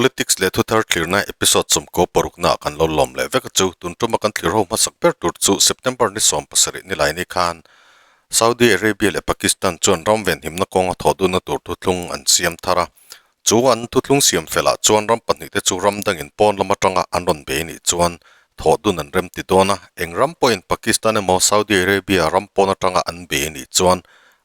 Politics leh thuthar thlirna episode sawmkaw parukna ah kan lo lawm leh vek a chu. Tun tuma kan thlir ho hmasak ber tur chu September ni 17 ni lai ni khan Saudi Arabia leh Pakistan chuan ram venhimna kawnga thawh duhna tur thuthlung an siam thar a. Chu an thuthlung siam felah chuan ram pahnihte chu ram dangin pawn lam atanga an rawn bei nih chuan thawh dun an rem ti dawn a. Eng ram pawhin Pakistan emaw Saudi Arabia ram pawn atanga an bei nih chuan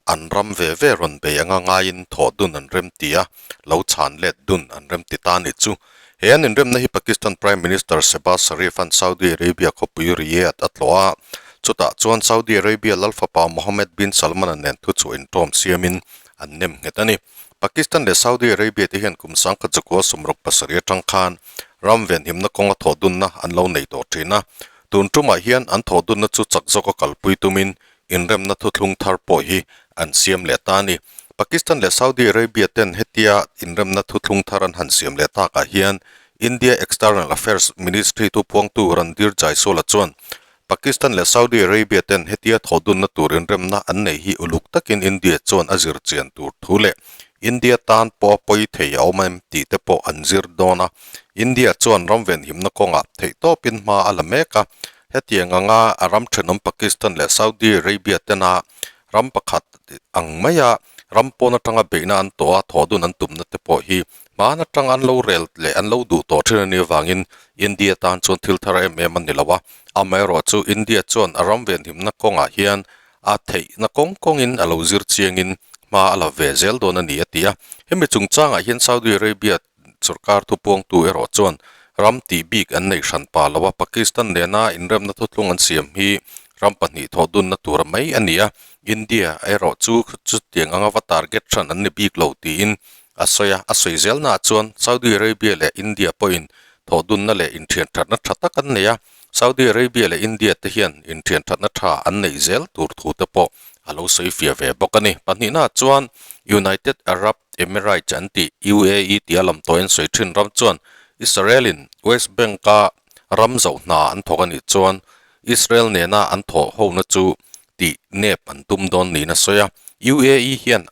an ram ve ve rawn bei anga ngaiin thawh dun an rem ti a, lo chhan let dun an rem ti ta ni chu. He an inremna hi Pakistan Prime Minister Shehbaz Sharif an Saudi Arabia khawpui Riyadh a tlawh a, chutah chuan Saudi Arabia lalfapa Mohammed bin Salman-a nen thuchhuah intawm siamin an nem nghet a ni. Pakistan leh Saudi Arabia te hian kum sangkhat zakua 67 atang khan ram venhimna kawnga thawh dunna an lo nei tawh thin a, tun tumah hian an thawh dunna chu chak zawka kalpui tumin Inremna thuthlung thar pawh hi an siam leh ta a ni. Pakistan leh Saudi Arabia ten hetia inremna thuthlung thar an han siam leh takah hian India External Affairs Ministry thupuangtu Randhir Jaiswal-a chuan Pakistan leh Saudi Arabia ten hetia thawhdunna tur inremna an nei hi uluk takin India chuan a zir chian tur thu leh India tan pawh a pawi thei a awm em tih te pawh an zir dawn a. India chuan ram venhimna kawngah theihtawpin hma a la mek a, Hetiang anga a ram thenawm Pakistan leh Saudi Arabia tena ram pakhat ang maia ram pawn atanga beihna an tawh a, thawh dun an tumna te pawh hi hmaan atanga an lo rel leh an lo duh tawh thin a nih avangin India tan chuan thil thar em em a ni lo a. Amaherawhchu India chuan a ram venhimna kawngah hian a theihna kawng kawngin a lo zir chiangin hma a la ve zel dawn a ni a ti a. Hemi chungchangah hian Saudi Arabia Sorkar thupuangtu erawh chuan ram tih bik an neih hran pa lo a, Pakistan nena inremna thuthlung an siam hi ram pahnih thawh dunna tura mai a ni a, India erawh chu chutiang anga va target hran an ni bik lo tiin a sawi a. A sawi zelnaah chuan Saudi Arabia leh India pawhin thawh dunna leh inthian thatna tha tak an nei a, Saudi Arabia leh India te hian inthian thatna tha an neih zel tur thu te pawh a lo sawi fiah ve bawk a ni. Pahnihnaah chuan United Arab Emirates an tih UAE tia lam tawhin sawi thin ram chuan Israel-in West Bank-a ram zoh hna an thawk a nih chuan Israel nena an thawh hona chu tih nep an tum dawn niin a sawi a. UAE hian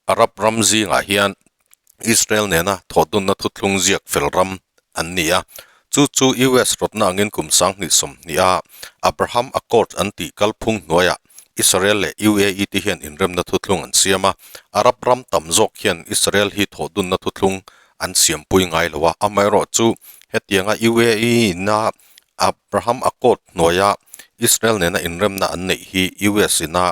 Arab ram zingah hian Israel nena thawhdunna thuthlung ziak fel ram an ni a, chu chu US rawtna angin kum 2020 a Abraham Accords an tih kalphung hnuaiah Israel leh UAE te hian inremna thuthlung an siam a, Arab ram tam zawk hian Israel hi thawhdunna thuthlung an siampui ngai lo a, amaherawhchu hetianga UAE ina Abraham Accord hnuaia Israel nena inremna an neih hi US ina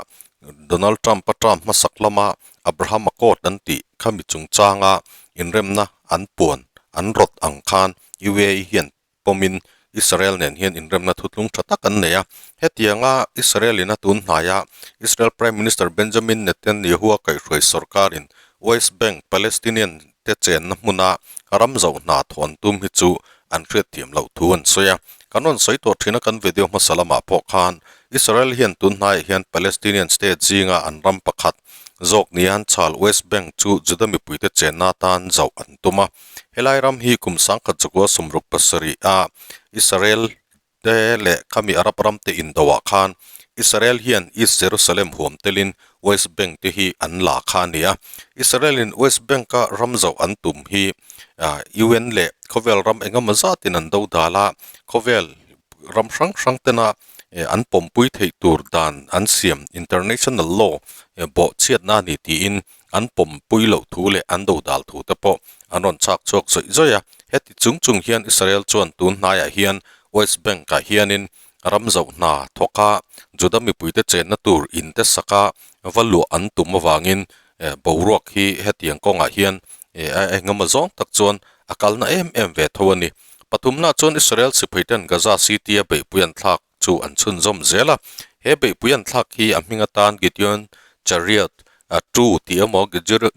Donald Trump-a term hmasak lama Abraham Accord an tih khami chungchanga inremna an puan an rawt ang khan UAE hian pawmin Israel nen hian inremna thutlung tha tak an nei a. Hetianga Israel in a tun hnaia Israel Prime Minister Benjamin Netanyahu a kaihhruai sorkarin West Bank Palestinian te chenna hmuna ram zoh hna thawn tum hi chu an hriatthiam loh thu an sawi a. Kan rawn sawi tawh thin a kan video hmasa lamah pawh khan Israel hian tun hnaiah hian Palestinian state zinga an ram pakhat zawk nia an chhal West Bank chu Juda mipuite chenna atan zauh an tum a. Helai ram hi kum 1967 a Israel te leh khami Arab ram te indoah khan Israel hian East Jerusalem huam telin West Bank te hi an la kha a ni a. Israel in West Bank a ram zauh an tum hi UN leh khawvel ram engemaw zatin an do dal a, khawvel ram hrang hrang tena an pawmpui theih tur dan an siam international law bawhchhiatna a ni tiin an pawmpui loh thu leh an do dal thu te pawh an rawn chhak chhuak zawih zawih a. Heti chung chung hian Israel chuan tun hnaiah hian West Bank-ah hianin ram zoh hna thawk a, Juda mipuite chenna tur in te saka va luah an tum avangin boruak hi hetiang kawngah hian engemaw zawng tak chuan a kalna em em ve tho a ni. Pathumna chuan Israel sipaiten Gaza City-a beihpui an thlak chu an chhunzawm zel a. He beihpui an thlak hi a hming atan Gideon Chariot 2 tih emaw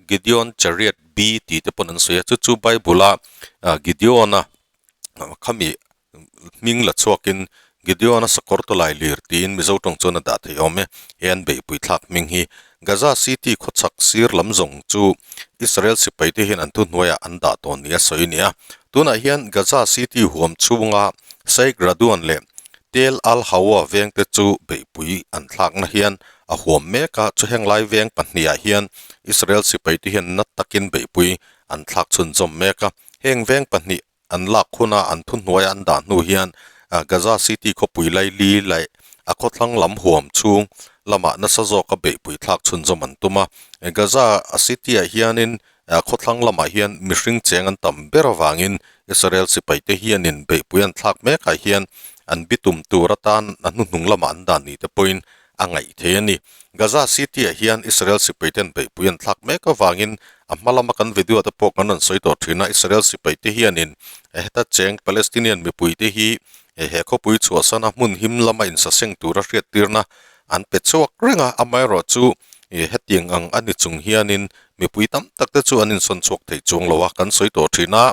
Gideon Chariot B tih te pawn an sawi a, chu chu Bible-a Gideon-a khami hming la chhuakin Gideon-a sakawr tawlai lir tiin Mizo tawng chuan a dah thei awm e. He an beihpui thlak hming hi Gaza City khawchhak sir lam zawng chu Israel sipai te hian an thuhnuaiah an dah tawn nia sawi a ni a. Tunah hian Gaza City huam chhunga Sheikh Radwan leh Tel Al Hawa veng te chu beihpui an thlakna hian a huam mek a, chu heng lai veng pahnihah hian Israel sipai te hian nat takin beihpui an thlak chhunzawm mek a. Heng veng pahnih an lak huna an thuhnuaia an dah hnu hian Gaza City khawpui laili leh a khawthlang lam huam chhung lamah nasa zawka beihpui thlak chhunzawm an tum a. Gaza City-ah hianin khawthlang lamah hian mihring cheng an tam ber avangin Israel sipaite hianin beihpui an thlak mekah hian an bitum tur atan a hnuhnung lamah an dan ni te pawhin a ngaih thei a ni. Gaza City-ah hian Israel sipaiten beihpui an thlak mek avangin a hma lama kan video te pawh kan rawn sawi tawh thin a, Israel sipaite hianin heta cheng Palestinian mipuite hi he khawpui chhuahsana hmun him lama insaseng tura hriattirna an pe chhuak reng a, amaherawhchu hetiang ang a ni chung hianin mipui tam tak te chu an insawn chhuak thei chuang lo a, kan sawi tawh thin a,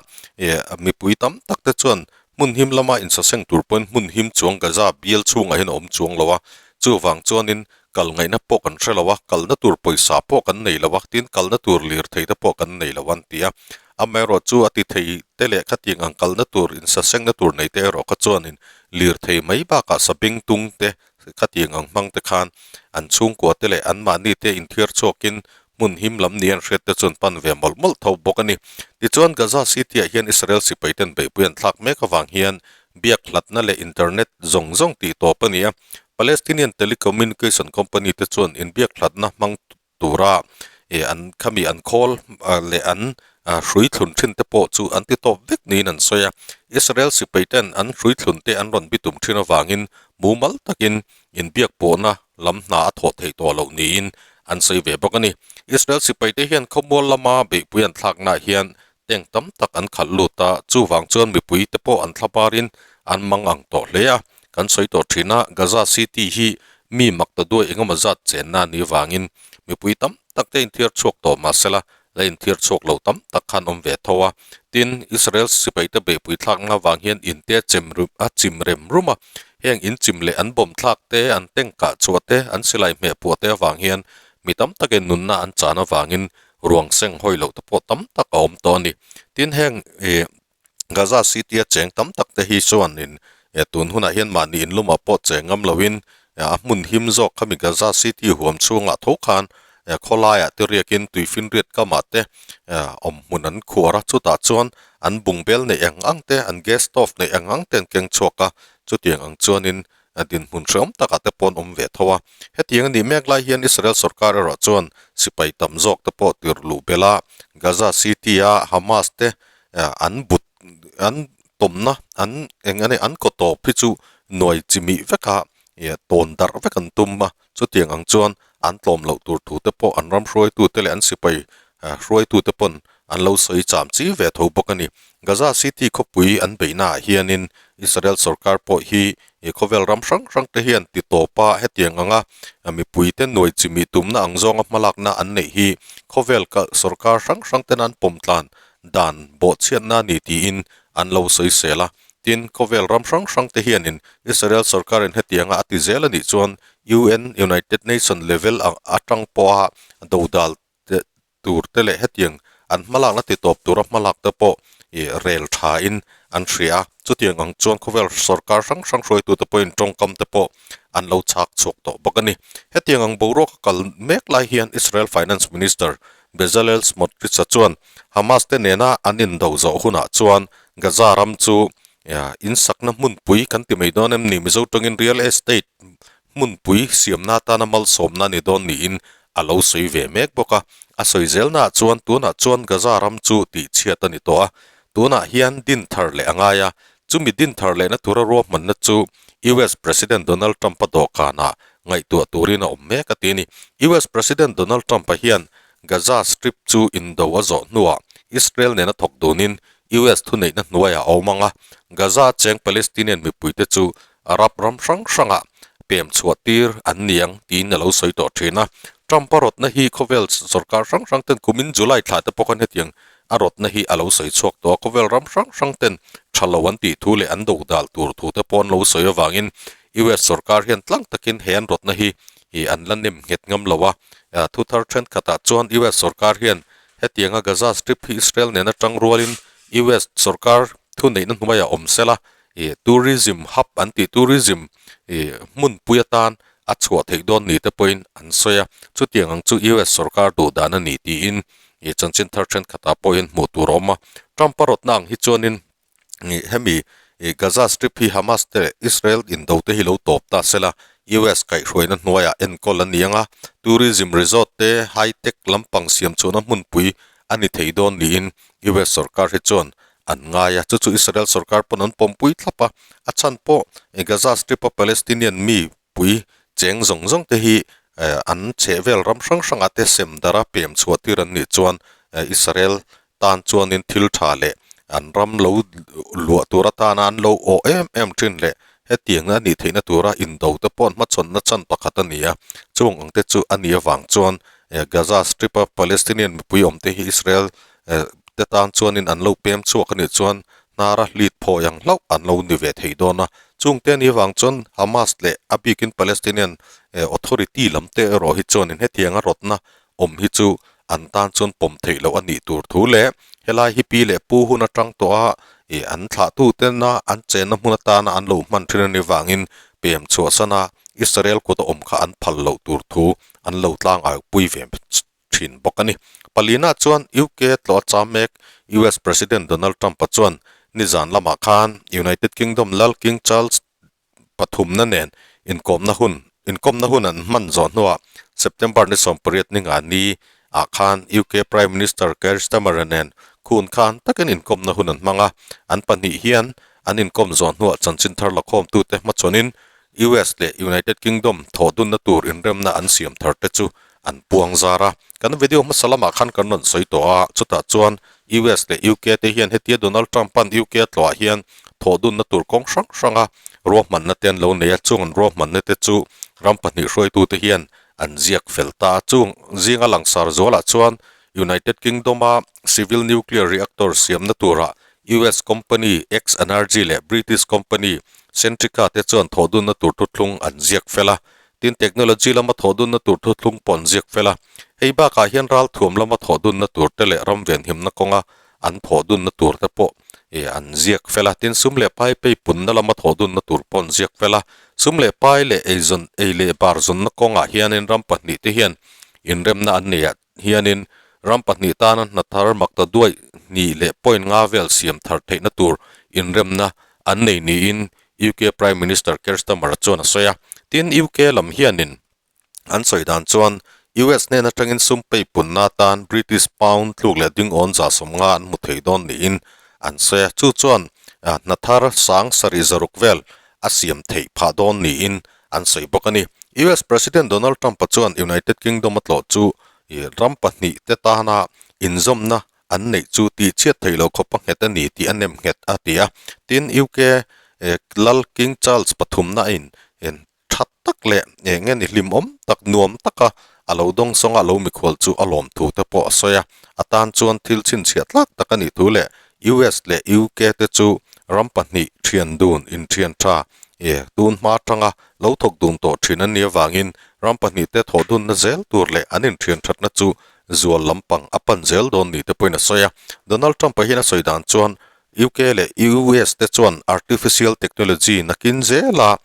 mipui tam tak te chuan Hmun him lama insaseng tur pawhin hmun him chuang Gaza bial chhungah hian a awm chuang lo a, chuvang chuanin kal ngaihna pawh kan hre lo a, kalna tur pawisa pawh kan nei lo a, tin kalna tur lirthei te pawh kan nei lo an ti a. Amaherawh chu a ti thei te leh khatiang ang kalna tur insasengna tur nei te erawh kha chuanin lirthei mai bakah sabeng tung te khatiang ang hmang te khan an chhungkua te leh anmahni te inthiar chhuakin hmun him lam ni an hriat te chuan pan ve mawlh mawlh tho bawk a ni. Tichuan Gaza City-ah hian Israel sipai ten beihpui an thlak mek avang hian biak hlatna leh internet zawng zawng tih tawp a ni a. Palestinian telecommunication company te chuan inbiak hlatna hmang tura an khami an khawl leh an hrui thlun thin te pawh chu an ti tawp vek niin an sawi a. Israel sipai ten an hrui thlun te an rawn bitum thin avangin mumal takin inbiak pawhna lam hna a thawh theih tawh loh niin an sawi ve bawk a ni. Israel sipaite hian khawmual lama beihpui an thlaknaah hian tank tam tak an khalh lut a, chuvang chuan mipuite pawh an thlabarin an mang ang tawh hle a. Kan sawi tawh thin a, Gaza City hi mi mak ta duai engemaw zat chenna a nih vangin mipui tam tak te inthiar chhuak tawh mahsela la inthiar chhuak lo tam tak khan awm ve tho a. Tin, Israel sipaite beihpui thlakna vang hian inte chem a chim rem rum a, heng in chim leh an bawm thlak te, an tank kah chhuah te, an silai hmeh puah te avang hian mi tam takin nunna an chan avangin ruang seng hawi loh te pawh tam tak a awm tawh a ni. Tin, heng ih Gaza City a cheng tam tak te hi chuanin tun hunah hian mahni inlumah pawh cheng ngam loin a hmun him zawk khami Gaza City huam chhungah tho khan khawlaiah te riakin tuifinriat kamah te awm hmun an khuar a, chutah chuan an bungbel neih ang ang te, an gas stove neih ang ang te an keng chhuak a, chutiang ang chuanin dinhmun hreawm takah te pawh an awm ve tho a. Hetiang a nih mek lai hian Israel sorkar erawh chuan sipai tam zawk te pawh tir luh belh a, Gaza City-a Hamas te an but an tawmna an eng a ni an kaw tawp hi chu nuai chi mih vek a tawn darh vek an tum a, chutiang ang chuan an tlawm loh tur thu te pawh an ram hruaitu te leh an sipai hruaitu te pawn an lo sawi cham chi ve tho bawk a ni. Gaza City khawpui an beihna ah hianin Israel sorkar pawh hi khawvel ram hrang hrang te hian ti tawp a, hetiang anga mipui te nuai chi mih tumna ang zawnga hmalakna an neih hi khawvel sorkar hrang hrang ten an pawm tlan dan bawhchhiatna a ni tiin an lo sawisel a. Tin, khawvel ram hrang hrang te hianin Israel sorkarin hetianga a ti zel a nih chuan UN, United Nation, level atang pawha dodal tur te leh hetiang an hmalakna ti tawp tura hmalak te pawh rel thain an hria a. Chutiang ang chuan khawvel sorkar hrang hrang hruaitute pawhin tawngkam te pawh an lo chhak chhuak tawh bawk a ni. Hetiang ang boruak a kal mek lai hian Israel Finance Minister Bezalel Smotrich-a chuan Hamas te nena an indo zawh hunah chuan Gaza ram chu insakna hmunpui kan ti mai dawn em ni? Mizo tawngin real estate hmunpui siamna atana malsawmna a ni dawn niin a lo sawi ve mek bawk a. A sawi zelnaah chuan tunah chuan Gaza ram chu tihchhiat a ni tawh a, tunah hian din thar leh a ngai a, chumi din thar lehna tura ruahmanna chu US President Donald Trump-a dawhkanah ngaihtuah turin a awm mek a ti a ni. US President Donald Trump-a hian Gaza Strip chu indo a zawh hnuah Israel nena thawk dunin US thuneihna hnuaiah a awm ang a, Gaza cheng Palestinian mipuite chu Arab ram hrang hrangah pem chhuah tir an ni ang tiin a lo sawi tawh thin a. Trump-a rawtna hi khawvel sorkar hrang hrang ten kumin July thla te pawh khan hetiang a rawtna hi a lo sawi chhuak tawh a, khawvel ram hrang hrang ten tha lo an tih thu leh an dodal tur thu te pawh an lo sawi avangin US sorkar hian tlang takin he an rawtna hi an la nem nghet ngam lo a, thu thar thenkhatah chuan US sorkar hian hetianga Gaza Strip hi Israel nena tang rualin US sorkar thuneihna hnuaiah awm sela tourism hub an tih tourism hmunpui atan a chhuah theih dawn ni te pawhin an sawi a, chutiang ang chu US sorkar duh dan a ni tiin. Ih chanchin thar thenkhatah pawh hian hmuh tur a awm a. Trump a rawtna ang hi chuanin ih hemi ih Gaza Strip hi Hamas te leh Israel indo te hi lo tawp ta sela US kaihhruaina hnuaiah enkawl a ni ang a, tourism resort te high tech lampang siam chhuahna hmunpui a ni thei dawn niin US sorkar hi chuan an ngai a, chu chu Israel sorkar pawn an pawmpui thlap a, a chhan pawh Gaza Strip a Palestinian mi pui cheng zawng zawng te hi an chheh vel ram hrang hrangah te sem dara pem chhuah tir an nih chuan Israel tan chuanin thil tha leh an ram lo luah tur atana an lo awh em em thin leh hetiang a nih theihna tura indo te pawh an hmachhawnna chan pakhat a ni a, chung ang te chu a nih avang chuan Gaza Strip a Palestinian mipui awm te hi Israel te tan chuanin an lo pem chhuak a nih chuan hnara hlit phawi ang hlauh an lo ni ve thei dawn a, chung te a nih avang chuan Hamas leh a bikin Palestinian Authority lam te erawh hi chuanin hetianga rawtna awm hi chu an tan chuan pawm theih loh a nih tur thu leh helai hi pi leh pu hun atang tawh a ih an thlahtu tena an chenna hmun atana an lo hman thin a nih vangin pem chhuahsan a Israel kut a awm kha an phal loh tur thu an lo tlang au pui ve thin bawk a ni. Palina chuan UK tlawh a cham mek US President Donald Trump-a chuan nizan lamah khan United Kingdom lal King Charles pathumna nen inkawmna hun inkawmna hun an hman zawh hnuah September ni 18 ni nga ni ah khan UK Prime Minister Keir Starmer nen khun khan takin inkawmna hun an hmang a, an pahnih hian an inkawm zawh hnuah chanchin thar lakhawmtute hmachhawnin US leh United Kingdom thawhdunna tur inremna an siam thar te chu an puang zar a. Kan video hmasa lamah khan kan rawn sawi tawh a, chutah chuan US leh UK te hian hetia Donald Trump-a'n UK a tlawhah hian thawhdunna tur kawng hrang hranga ruahmanna te an lo nei a, chung an ruahmanna te chu ram pahnih hruaitute hian an ziak fel ta a. Chung zinga langsar zualah chuan United Kingdom-a civil nuclear reactor siamna turah US company X-Energy leh British company Centrica te chuan thawhdunna tur thuthlung an ziak fel a. Tin, technology lama thawhdunna tur thuthlung pawh an ziak fel a. Hei bakah hian ralthuam lama thawhdunna tur te leh ram venhimna kawnga an thawhdunna tur te pawh an ziak fel a. Tin, sum leh pai peipunna lama thawhdunna tur pawh an ziak fel a. Sum leh pai leh eizawn ei leh bar zawnna kawngah hianin ram pahnih te hian inremna an nei ah hianin ram pahnih tana hna thar makta duaih hnih leh point nga vel siam thar theihna tur inremna an nei niin UK Prime Minister Keir Starmer chuan a sawi a. Tin, UK lam hianin an sawi dan chuan US hnen atangin sum pei punna atan British pound tluk leh dingawn 150 an hmu thei dawn niin an sawi a. Chu chuan hna thar sang sarih zaruk vel a siam theih phah dawn niin an sawi bawk a ni. US President Donald Trump-a chuan United Kingdom a tlawh chu ram pahnih te tana inzawmna an neih chu tih chhiat theih loh khawp a nghet a ni tih a nem nghet a ti a. Tin, UK lal King Charles pathumna in tha tak leh eng nge ni hlimawm tak nuam taka a lo dawng sawnga lo mikhual chu a lawm thu te pawh a sawi a. A tan chuan thil chhinchhiah tlak tak a nih thu leh US leh UK te chu ram pahnih thian dun inthian tha e tun hma atanga lo thawk dun tawh thin an nih avangin ram pahnih te thawh dunna zel tur leh an inthian thatna chu zual lampang a pan zel dawn ni te pawhin a sawi a. Donald Trump-a hian a sawi dan chuan UK leh US te chuan artificial technology nakin zela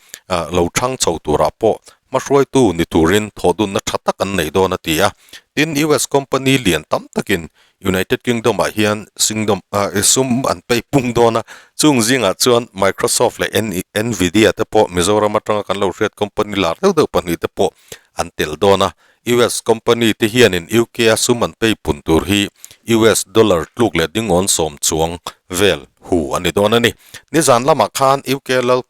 lo thang chho turah pawh hmahruaitu ni turin thawh dunna tha tak an nei dawn a ti a. Tin, US company lian tam takin United Kingdom ah hian singdom ah sum an pei pung dawn a, chung zingah chuan Microsoft leh Nvidia te pawh Mizoram atanga kan lo hriat company lar deuh deuh pahnih te pawh an tel dawn a. US company te hianin UK a sum an pei pun tur hi US dollar tluk leh dingawn sawm chuang vel hu a ni dawn a ni. Nizan lamah khan UK lal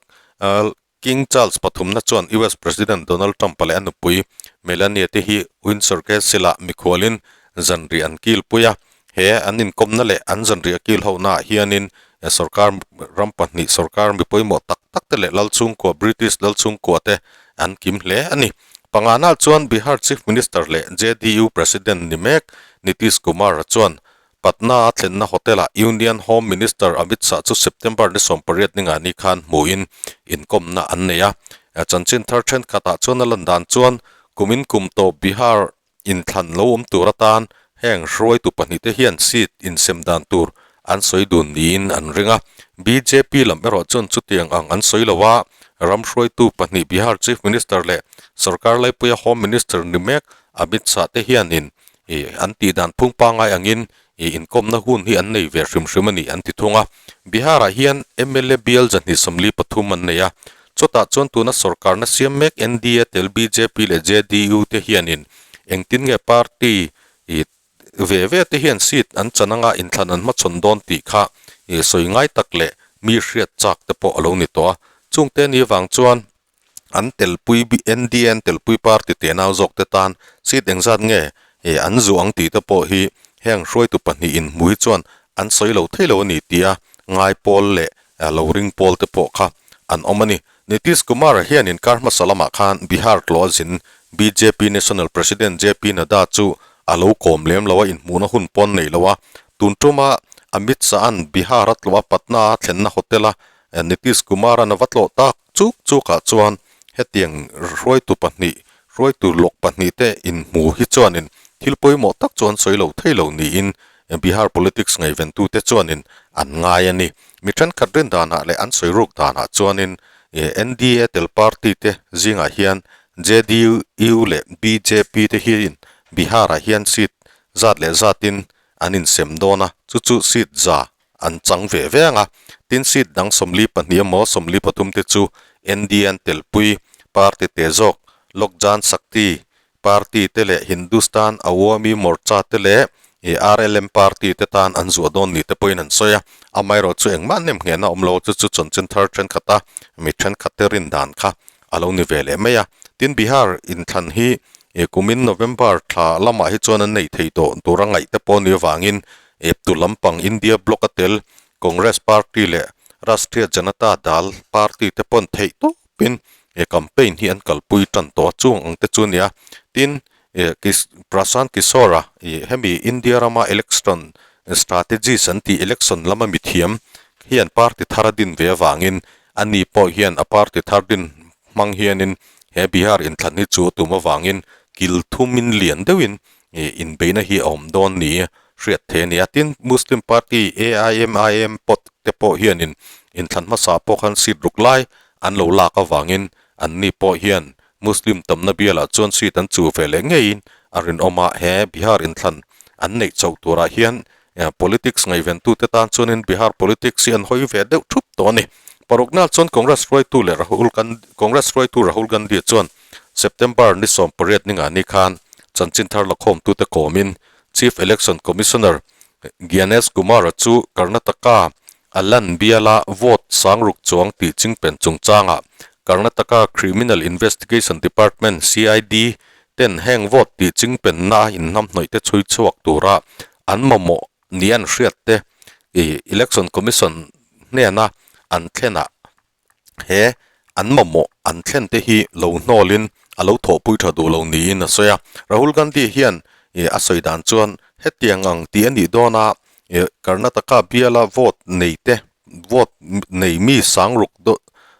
King Charles pathumna chuan US President Donald Trump-a leh a nupui Melania te hi Windsor Castle-ah mikhualin zanriah an kilpui a. He an inkawmna leh an zanriah kil honaah hianin sorkar ram pahnih sorkar mi pawimawh tak tak te leh lalchhungkua British lalchhungkua te an kim hle a ni. Pangana chuan Bihar Chief Minister leh JDU President ni mek Nitish Kumar-a chuan Patna a thlenna hotel-ah Union Home Minister Amit Shah chu September ni 18 ni ngani khan hmuhin inkawmna an nei a. Chanchin thar thenkhatah chuan a lan dan chuan kumin kum tawp Bihar inthlan lo awm tur atan heng hruaitu pahnihte hian seat insem dan tur an sawi dun niin an ring a. Bjp lam erawh chuan chutiang ang an sawi lo a, ram hruaitu pahnih Bihar Chief Minister leh sorkar laipuia Home Minister ni mek Amit Shah te hianin. Ih an tih dan phung pangngai angin ih inkawmna hun hi an nei ve hrim hrim a ni an ti thung a. Bihar-ah hian mla bial 233 an nei a. Chutah chuan tuna sorkarna siam mek NDA tel bjp leh JDU te hianin engtin nge party ih ve ve te hian seat an chan anga inthlan an hmachhawn dawn tih kha ih sawi ngai tak leh mi hriat chak te pawh a lo ni tawh a. Chungte ni vang chuan an telpui NDA an telpui party teh nau zawk te tan seat engzat nge eh an zuh ang tih te pawh hi heng hruaitu pahnih inhmu hi chuan an sawi lo thei lo a ni tia ngai pawl leh lo ring pawl te pawh kha an awm a ni. Nitish Kumar hian inkar hmasa lamah khan Bihar tlawh a zin bjp National President JP Nadda chu a lo kawm lem lo a, inhmuhna hun pawn nei lo a, tun tuma Amit Shah-a'n Bihar a tlawh a Patna a thlenna hotel-a Nitish Kumar-a'n a va tlawh tak chuk chukah chuan hetiang hruaitu pahnih, hruaitu lawk pahnih te inhmu hi chuanin thil pawimawh tak chu an sawi lo thei lo niin Bihar politics ngaihventute chuanin an ngai a ni. Mi thenkhat rin danah leh an sawi ruk danah chuanin NDA tel party te zingah hian JDU leh bjp te hiin Bihar-ah hian seat zat leh zatin an insem dawn a, chu chu seat za an chang ve ve ang a, tin seat dang 42 emaw 43 te chu NDA an telpui party te zawk Lok Jan Shakti party te leh Hindustan Awami Morcha te leh RLM party te tan an zuah dawn ni te pawhin an sawi a, amaherawh chu engmah nem nghehna awm lo chu chu chanchin thar thenkhat a mi thenkhat te rin dan kha a lo ni ve leh mai a, tin Bihar inthlan hi kumin November thla lamah hi chuan an nei thei tawh tura ngaih te pawh ni avangin Eptu lampang India bloc a tel Congress party leh Rashtriya Janata Dal party te pawn theih tawpin he campaign hi an kalpui tan tawh a, chung ang te chu a ni a. Tin, Prashant Kishor-a ih hemi India rama election strategist an tih election lama mithiam hian party thar a din ve avangin ani pawh hian a party thar din hmang hianin he Bihar inthlan hi chu a tum avangin kil thumin lian deuhin Ih inbeihna hi a awm dawn ni hriat thei a ni a, tin Muslim party AIMIM pawt te pawh hianin inthlan hmasa pawh khan seat ruk lai an lo lak avangin anni pawh hian Muslim tamna bialah chuan seat an chu ve leh ngeiin a rinawm a, he Bihar inthlan an neih chauh turah hian politics ngaihventute tan chuanin Bihar politics hi an hawi ve deuh thup tawh a ni. Parukna chuan Congress hruaitu leh Rahul Gandhi Congress hruaitu Rahul Gandhi chuan September ni 18 ninga ni khan chanchin thar lakhawmtute kawmin Chief Election Commissioner Gyanesh Kumar-a chu Karnataka a lan biala vote sangruk chuang tih chingpen chungchangah Karnataka Criminal Investigation Department, CID, ten heng vote tih chingpenna a inhnamhnawih te chhui chhuak tura an mamawh ni an hriat te Election Commission hnena an thlenah He an mamawh an thlen te hi lo hnawlin a lo thawhpui tha duh lo niin a sawi a. Rahul Gandhi hian ih a sawi dan chuan hetiang ang tih a nih dawn a, ih Karnataka biala vote nei te, vote nei mi sangruk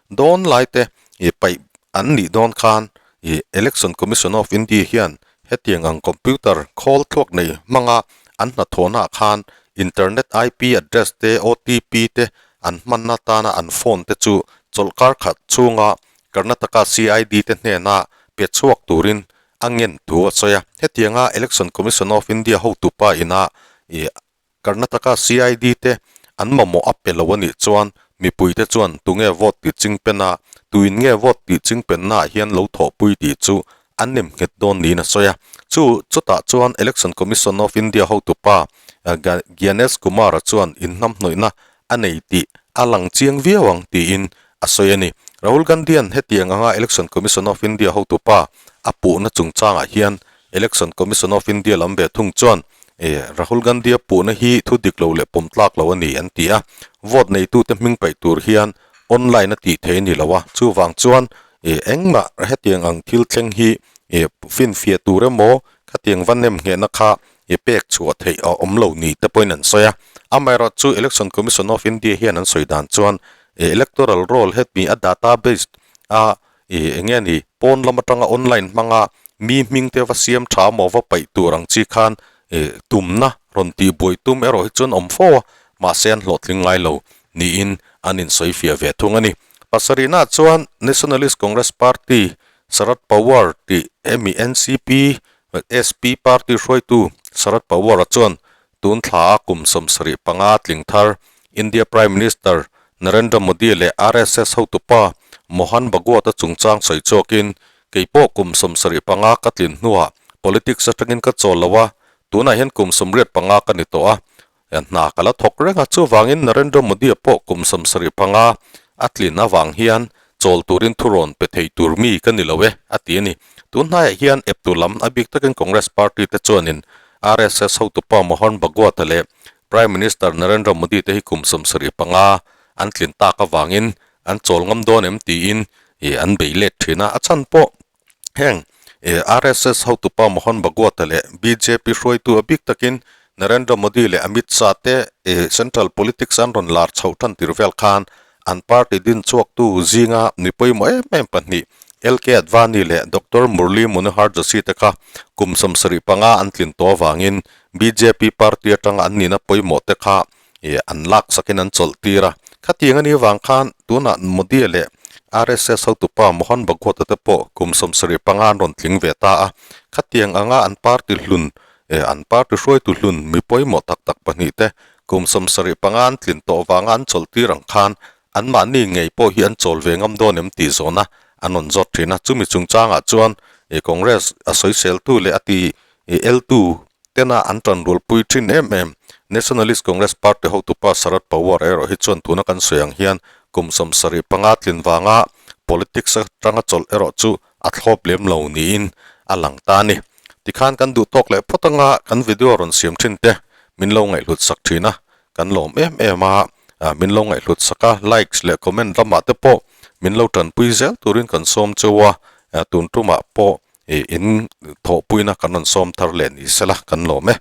dawn lai te ih paih an nih dawn khan ih Election Commission of India hian hetiang ang computer khawl thluak nei hmanga an hnathawhnaah khan internet IP address te, OTP te An hmanna tana an phone te chu chawlhkar khat chhunga Karnataka CID te hnena pe chhuak turin a ngen thu a sawi a. Hetianga Election Commission of India hotupa ina ih Karnataka CID te an mamawh a pe lo a nih chuan mipuite chuan tunge vote tih chingpen a, tuin nge vote tih chingpennaah hian lo thawhpui tih chu an nem nghet dawn niin a sawi a. Chu chutah chuan Election Commission of India hotupa Gyanesh Kumar-a chuan inhnamhnawihna a nei tih a lang chiang viau ang tiin a sawi a ni. Rahul Gandhi-a'n hetiang anga Election Commission of India hotupa a puhna chungchangah hian Election Commission of India lam ve thung chuan Rahul Gandhi-a puhna hi thu dik lo leh pawm tlak lo a ni an ti a. Vote neitute hming paih tur hian online a tih thei a ni lo a, chuvang chuan Ih engmah hetiang ang thil thleng hi ih finfiah tur emaw khatiang va nem nghehna kha ih pek chhuah theih a awm lo ni te pawhin an sawi a. Amaherawh chu Election Commission of India hian an sawi dan chuan ih electoral roll hetmi a database a ih eng nge ni pawn lam atanga online hmanga mi hming te va siam tha emaw va paih tur ang chi khan ih tumna rawn tih buai tum erawh hi chuan awm fo a, mahse an hlawhtling ngai lo niin an insawifiah ve thung a ni. Pasarihna chuan Nationalist Congress Party, Sharad Pawar tih hemi NCP SP party hruaitu Sharad Pawar-a chuan tun thla a kum 75 tling thar India Prime Minister Narendra Modi leh RSS hotupa Mohan Bhagwat-a chungchang sawi chhuakin kei pawh kum 75 ka tlin hnuah politics atangin ka chawl lo a, tunah hian kum 85 ka ni tawh a, hna ka la thawk reng a, chuvangin Narendra Modi-a pawh kum 75 a tlin avang hian chawl turin thurawn pe thei tur mi ka ni lo e, a ti a ni. Tun hnaiah hian eptu lam a bik takin Congress party te chuanin RSS hotupa Mohan Bhagwat-a leh Prime Minister Narendra Modi te hi kum 75 an tlin tak avangin an chawl ngam dawn em tiin an bei let thin a, a chhan pawh Heng RSS hotupa Mohan Bhagwat-a leh bjp hruaitu a bik takin Narendra Modi leh Amit Shah te central politics an rawn lar chhoh tan tir vel khan an party din chhuaktu zinga mi pawimawh em em pahnih LK Advani leh Doctor Murli Manohar Joshi te kha kum 75 an tlin tawh avangin bjp party atanga an nihna pawimawh te kha an laksakin an chawlh tir a. Khatiang a nih avang khan tunah Modi leh RSS hotupa Mohan Bhagwat-a te pawh kum 75 an rawn tling ve ta a. Khatiang anga an party hlun, an party hruaitu hlun mi pawimawh tak tak pahnih te kum 75 an tlin tawh vanga an chawlh tir ang khan anmahni ngei pawh hi an chawl ve ngam dawn em tih zawhna an rawn zawt thin a. Chumi chungchangah chuan Congress a sawiseltu leh a ti eltu Tena an tan rualpui thin em em. Nationalist Congress Party hotupa Sharad Pawar erawh hi chuan tuna kan sawi ang hian kum 75 tlin vanga politics atanga chawlh erawh chu a thlawp lem lo niin a lang ta a ni. Tikhan kan duh tawk leh phawt anga kan video rawn siam thin te min lo ngaihhlut sak thin a, kan lawm em em a, min lo ngaihhlut sak a, likes leh comment lamah te pawh min lo tanpui zel turin kan sawm cheu a, tun tumah pawh in thawhpuina kan rawn sawm thar leh ni sela kan lawm e.